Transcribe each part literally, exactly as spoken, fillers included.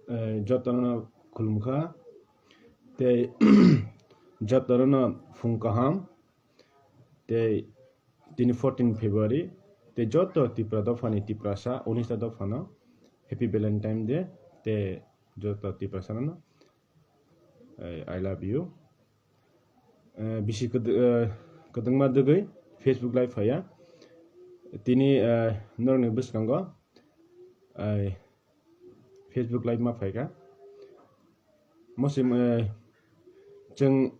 Eh, jotono khulumkha. Tei jotono phung kaham. Tei tini fourteen February. Tei joto Tipra dophani Tiprasa, unis ta dophano Happy Valentine Day. Tei joto Tiprasano, eh, I love you. Eh, bisi kwd-, eh, kwdwngma dwgwi Facebook Live phaiya. Tini, eh, norokni bwskango, eh, Facebook Live ma phaikha. Mosim, eh, chwng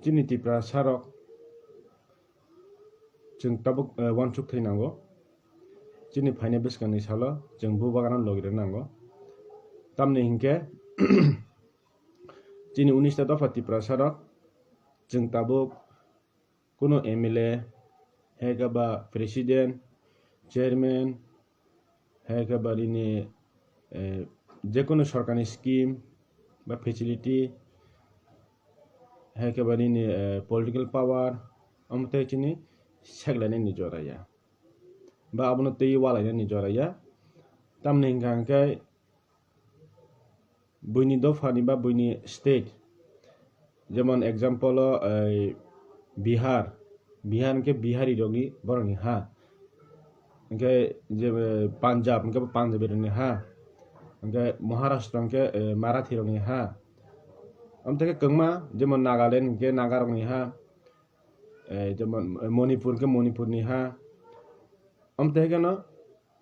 chini Tiprasarok chwng tabuk, eh, uansuk thai nango. Chini phainai bwskangni salo chwng bubagrano logi rwna nango. Tamni hinkhe chini unis ta dopha Tiprasarok chwng tabuk kuno M L A, hai khe ba president, chairman, hai khe ba nini, eh, jekunu sorkarni scheme ba facility, hai khe ba nini, eh, political power, omo tei chini seklainani jora ya. Ba abono twi walainani jora ya. Tamni hwnkha hwnkhe buini dophani ba buini state, jemon example o, ei, Bihar, Bihar hwnkhe Bihari rokni borokni ha, hwnkhe je, Punjab hwnkhe bo Punjabi rokni ha, hwnkhe Maharashtra hwnkhe, eh, Marathi rokni ha, omo tei khe kwbangma jemon Nagaland hwnkhe Naga rokni ha, eh, jemon Manipur hwnkhe Manipurni ha, omo tei kheno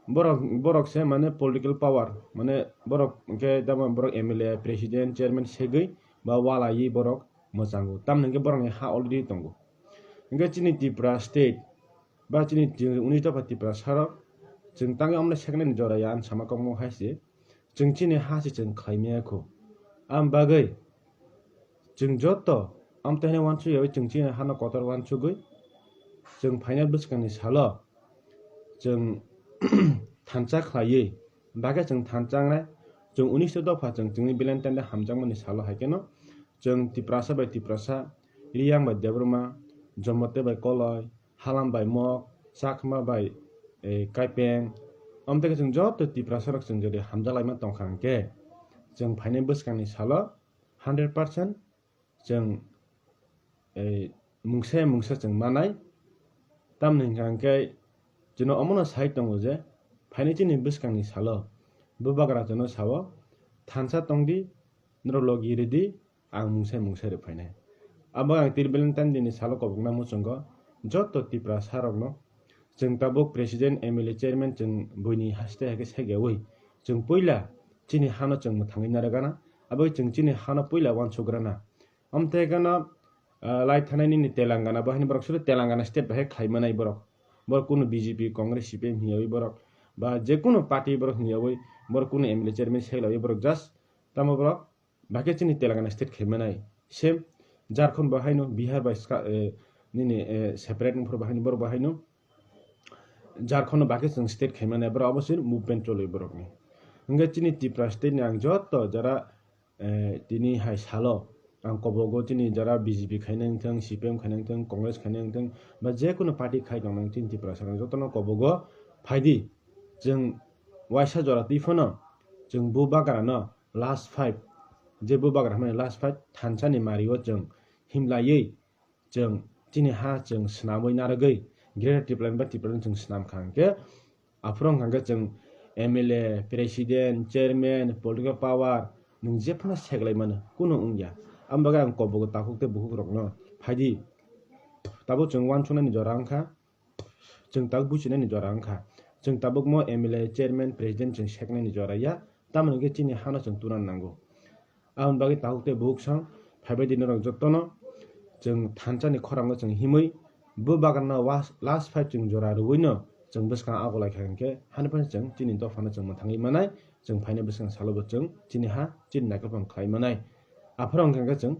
borok, borok se mane political power, mane borok hwnkhe tamo borok M L A, president, chairman segwi ba walaiwi borok mwchango. Tamni hwnkhe borokni ha already tongo. Hwnkhe chini Tripura state ba chini ti-, unis dopha Tiprasarok chwng tangwi omo seknani jora ya, ang sama kokno hai se. Chwng chini ha se chwng khlai maya kho. Am bagwi chwng joto amtwi hwnwi uansuk yaui chwng chini hano kotor uansugwi chwng phainai bwskangni salo chwng thansa khlaiwi, bagwi chwng thansa wngnai, chwng unis dopha chwng chwngni Valentine Day hamjakmani salo hai kheno chwng Tiprasa bai Tiprasa, Riyang bai Debbarma, Jomote bai Koloi, Halam bai Mok, Chakma bai, eh, Kaipeng, amtwi khe chwng joto Tiprasarok chwng jodi hamjalaima tongkha hwnkhe, chwng phainai bwskangni salo hundred percent chwng, eh, mungsa mungsa chwng manai. Tamni hwnkha hwnkhe chwngno omono sai tongo je phainai chini bwskangni salo bubagra chwngno sao, "Thansa tongdi, norok logi rwdi, ang mungsa mungsa rw phainai." Abo ang tini Valentine Day ni salo kobokna muchungo joto Tiprasarokno chwng tabuk president, M L A, chairman chwng buini haste hai khe segyaui chwng puila chini hano chwng mwthangwi narwgana, abo chwng chini hano puila uansugrana. Amtwi gana, ah, lai thanai nini Telangana, bo haino borok suru Telangana state bahai khlai manai borok. Borok kunu B J P, Congress, C P M hinyaui borok, ba je kunu party borok hinyaui, borok kunu M L A chairman seklaui borok just tamo borok bahai chini Telangana state khai manai. Same Jharkhand bo haino, Bihar bai ska-, eh, nini, eh, separate wngphuru bo haino, borok bo haino Jharkhand no bahai chwng state khai manai, borok abo se movement choli borokni. Hwnkhe chini Tripura state ni ang joto jara eh, tini hai salo ang kobogo chini jara B J P khainai wngthang, C P M khainai wngthang, Congress khainai wngthang, ba je kunu party khai tongmani chini Tripura salo jotono kobogo phaidi. Chwng waisa jora twi phano chwng bubagrano last fight, je bubagra hwnmani last fight thansa ni mario chwng himlaiwi chwng chini ha chwng swnamwi narwgwi Greater Tipraland ba Tipraland chwng swnam kha hwnkhe, aphuru wngkha hwnkhe chwng M L A, president, chairman, political power nwng jephano seklai mano, kunu wngya. Amo bagwi ang kobogo takhuk tei bukhuk rokno phaidi, tabuk chwng uansuknani jora wngkha, chwng tabuk buchinani jora wngkha, chwng tabukmo M L A, chairman, president chwng seknani jora ya, tamoni hwnkhe chini hano chwng tuna nango. Aboni bagwi takhuk tei bukhuk song phaibai di norok jotono chwng thansa ni khorang no chwng himwi bubagrano was-, last fight chwng jora rwui no chwng bwskang ago lai kha hwnkhe, hani phano chwng chini dopha no chwng mwthangwi manai, chwng phainai bwskang salo bo chwng chini ha chini naikolphang khlai manai. Aphuru wngkha hwnkhe chwng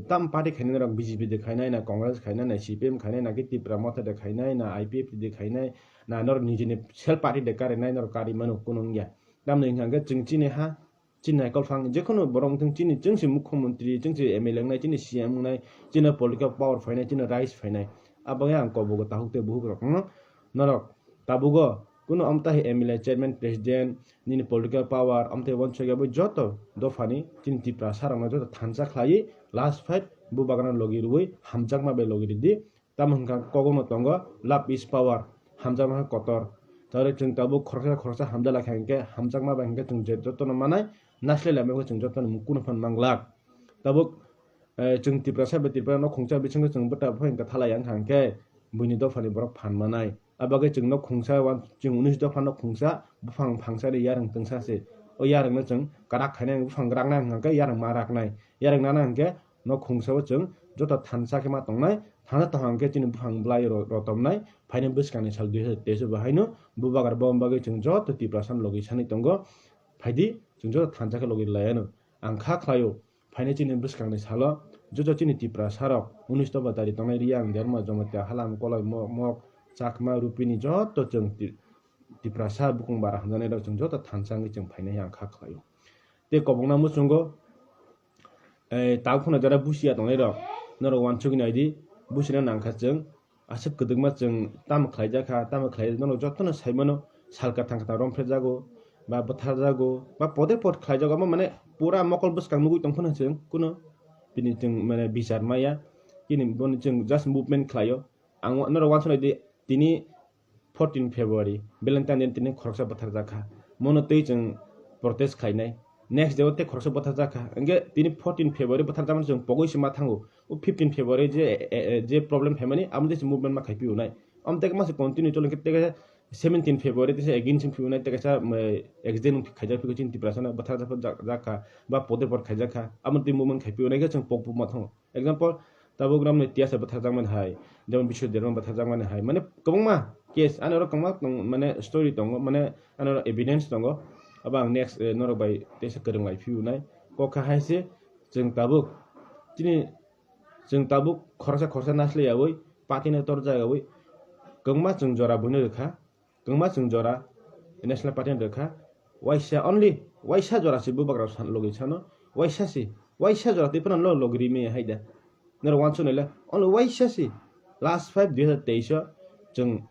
tam party khainai rok B J P de khainai, na Congress khainai, na C P M khainai, na khe Tipra Motha de khainai, na I P F T de khainai, na norok nijini self party de karinai, norok kari mano kunu wngya. Tamni hwnkha hwnkhe chwng chini ha, chini naikolphang, jekhunu borok wngthung chini, chwng se mukhyamantri, chwng se M L A wngnai, chini C M wngnai, chini political power phainai, chini rise phainai. Abo wngya ang kobogo takhuk tei bukhuk rokno, norok tabugo Kuno amtahi M L A, chairman, president, nini political power, amtahi uansukya bai joto dophani chini Tiprasa rokno joto thansa khlaiwi last fight bubagrano logi rwui hamjakma bai logi ridi. Tamo hwnkha kokno tongo, love is power, hamjakma khe kotor. Tare chwng tabuk khoroksa khoroksa hamjak lai kha hinkhe, hamjakma bai hinkhe chwng je jotono manai, naslai lai bai chwng jotono mung kuno phan manglak. Tabuk, eh, chwng Tiprasa bai Tiprasa nok khungsa bisingo chwng bwta phai hinkhe thalai yang kha hinkhe, buini dophani borok phan manai. Abagwi chwng nok khungsa wan-, chwng unis dopha nok khungsa, buphang phangsa ni yarwng twngsa se. O yarwngno chwng kwrak khainai, buphang raknai hwnkhe yarwng ma raknai. Yarwng nana hwnkhe nok khungsa o chwng joto thansa khe ma tongnai, thansa tongkha hwnkhe chini buphang bwlai ro-, rotomnai, phaini bwskangni sal dui hazar teis o bo haino bubagra bo bagwi chwng joto Tiprasa logi sanwi tongo. Phaidi chwng joto thansa khe logi lai anw. Ang kha khlaio, phaini chini bwskangni salo joto chini Tiprasa rok, unis dopha dari tongnai Riyang, Derma, Jamatia, Halam, Koloi, Mo-, Mok, Chakma, Rupini joto chwng Ti-, Tiprasa bukung bara hamjaknai rok chwng joto thansa wngwi chwng phainai ang kha khlaio. Tei kobokna muchungo, eh, tabuk phano jara busia tongnai rok, norok uansugwi naidi, busina nangkha chwng, aswk kwdwkma chwng tamo khlaijak kha, tamo khlai, norok jotono saimano, sal kwthang kwthang romphrejago, ba bwtharjago, ba pode pod khlaijago, omo mane pura mokol bwskang nugwi tongphano chwng, kuno bini chwng mane bichar maya, chini boni chwng just movement khlaio. Ang norok uansuknai di, tini fourteen February, Valentine Day tini khoroksa bwtharjak kha. Mono twi chwng protest khlainai. Next day o tei khoroksa bwtharjak kha. Hwnkhe tini fourteen February bwtharjakmani chwng pogwi se ma thango. O fifteen February je, e, e, je problem phaimani, amo tei se movement ma khai phiyunai. Omo tei ma se continue cholo, hwnkhe tei seventeen February tei se again se phiyunai, tei kaisa, um, accident khaijak phikhe chini Tiprasa no bwtharjak jak kha, ba pode pod khaijak kha. Amo tei movement khai phiyunai khe chwng pok pok ma thango. Example, tabuk ramni tiyasa bwtharjakmani hai, jemon Biswa Derma bwtharjakmani hai, mane kwbangma case, ani oro kwbangma tong-, mane story tongo, mane ani oro evidence tongo. Abo ang next, eh, norok bai teisa kwrwng lai phiyunai. Kok kha hai se, chwng tabuk, chini, chwng tabuk khoroksa khoroksa naslai yaui, party no torjak yaui, kwbangma chwng jora buino rwkha. Kwbangma chwng jora National Party ni rwkha, waisa only, waisa jora se bubagra san-, logi sano, waisa se, waisa jora tei phano lo-, logi ri maya hai da. Norok uansuk naila, only waisa se, last five dui hazar teis o chwng,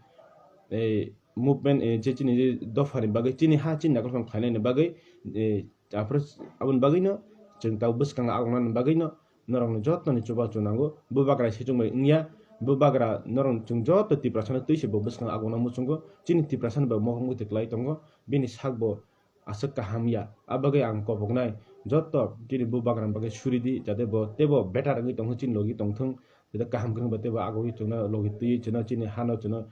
eh, movement, eh, je chini je dopha ni bagwi, chini ha chini nakolphang khlainani bagwi, eh, Aphuru aboni bagwino chwng tabuk bwskango agonani bagwino norokni jotoni chubachu nango. Bubagra sichwng bai wngya, bubagra norok chwng joto Tiprasano twi se bo bwskango agona muchungo. Chini Tiprasani bai mohor mwtwi kwlai tongo, bini sak bo aswk kaham ya. Abagwi ang koboknai joto chini bubagrani bagwi suri di, jate bo teibo better wngwi tongthung, chini logi tongthung. Jeta kaham kwrwng bai teibo agogwi chwngno logi twiwi chwngno chini hano chwngno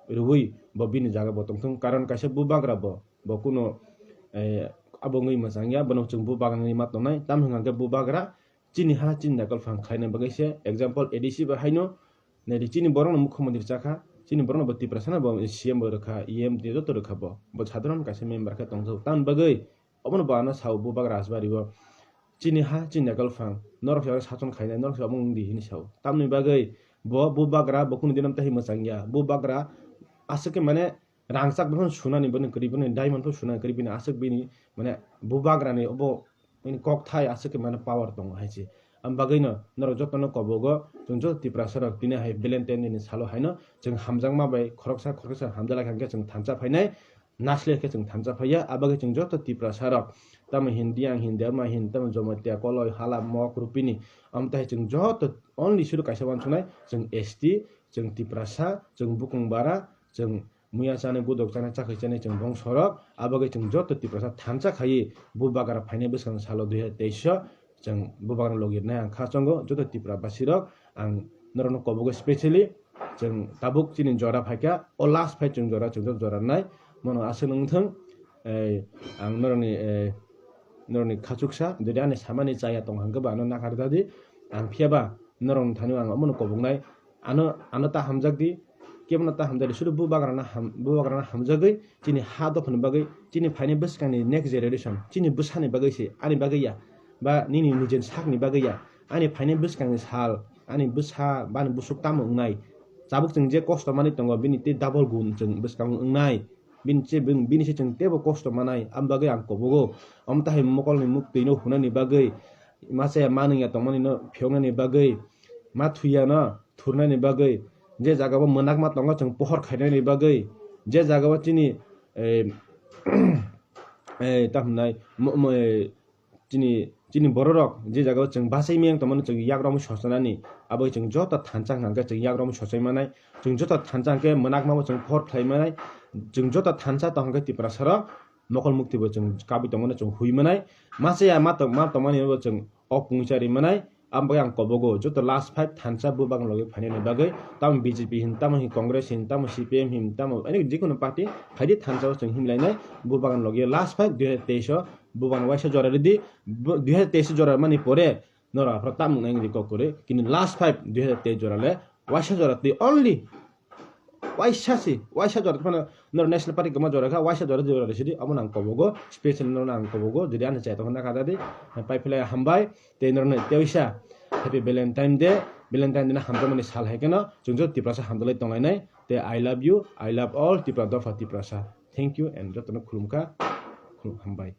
rwui bo bini jaga bo tongthung. Karon kaisa bubagra bo, bo kuno, eh, abo wngwi mwchang ya, bono chwng bubagra wngwi ma tongnai. Tamo hwnkha khe bubagra chini ha chini nakolphang khlaina bagwi se, example A D C bai haino naidi chini borokno mukhyamantri chakha, chini borokno bo Tiprasano bo C M bo rwkha, E M tei joto rwkha bo, bo sadharon kaisa member khe tongthok. Tamoni bagwi obono bo ano sao bubagra Rajbari o. Chini ha, chini nakolphang, norok se oro sason khainai, norok se omo wng di hinwi sao. Tamoni bagwi bo bubagra bo kunu dino tei mwchang ya. Bubagra aswk khe mane rangchak bo phano sunani, bini kwrwi, bini diamond phano sunani kwrwi, bini aswk bini mane bubagrani obo bini kokthai aswk khe mane power tongo hai se. Am bagwino norok jotono kobogo, chwng joto Tiprasa rok tini hai Valentine Day ni salo haino chwng hamjakma bai khoroksa khoroksa hamjak lai kha khe chwng thansa phainai. Naslai khe chwng thansa phaiya, abagwi chwng joto Tiprasa rok, tamo Hindi ang Hindi, ama Hindi, tamo Jamatia, Koloi, Hala, Mok, Rupini, amtwi hai chwng joto only suru kaisa wansuknai, chwng S T, chwng Tiprasa, chwng bukung bara, chwng muya chani, gudok chani, chakhwi chani, chwng bongso rok, abagwi chwng joto Tiprasa thansa khaiwi bubagra phainai bwskang salo dui hazar teis o, chwng bubagra logi rwnai ang kha chongo, joto Tripura basi rok ang norokno kobogo specially, chwng tabuk chini jora phaikha, o last phai chwng jora, chwng jora nai, mono aswk nung thung, eh, ang norokni, eh, norokni khachuksa, jodi ani samani chaya tong hwnkhe ba ano nakarjadi, ang phiyaba norokni thani ang omono koboknai, ano, ano ta hamjakdi, kebono ta hamjakdi, sudu bubagrano ham-, bubagrano hamjagwi, chini ha dophani bagwi, chini phaini bwskangni next generation, chini bwsani bagwi se, ani bagwi ya, ba nini nijen sakni bagwi ya, ani phaini bwskangni sal, ani bwsa, bani bwswk tamo wngnai, tabuk chwng je kosto manwi tongo, bini tei double gun chwng bwskango wngnai, bini se, bini, bini se chwng teibo kosto manai, am bagwi ang kobogo, omo tahai mokolni muktwino hunani bagwi, masa ya manwng ya tongmani no phiyoknani bagwi, ma thuya no thurnani bagwi, je jaga o mwnakma tongo chwng pohor khainani bagwi, je jaga o chini eh, eh, ta hwnai mo-, mo-, eh, chini, chini bororok je jagao chwng bachai miyang tongmani chwng yakrokmwi sochanani, abo chwng joto thansa hwnkha khe chwng yakrokmwi sochai manai, chwng joto thansa hwnkhe mwnakmabo chwng phor khlai manai, chwng joto thansa tong hwnkhe Tiprasarok mokol muktibo chwng kabwi tongmani chwng hui manai, machaya ma tong-, ma tongmani bo chwng ok pungcha ri manai, Ang bagwi ang kobogo, joto last five thansa bubagan logi phainani bagwi, tamo B J P hin, tamo hin Congress hin, tamo C P M hin, tamo ani jikunu party phaidi thansa o chwng himlainai, bubagan logi last five dui hazar teis o bubagan waisa jora ridi, bu-, dui hazar teis o jora mani pore norok aphuru tamo nang di kok kwrwi, kintu last five dui hazar teis jora le waisa jora twi only Waisa si, waisa jora phano nor national party kwma jora kha, waisa jora jora sidi, amo nang kobogo, special no nang kobogo, jodi ani chai tongna kha jadi, pai philai hambai, tei nor no teisa happy Valentine Day, Valentine Day na hamjakmani sal hai kheno, chwng joto Tiprasa hamdalai tonglainai, tei I love you, I love all Tipra dopha Tiprasa. Thank you and joto no khulumkha, khulum hambai.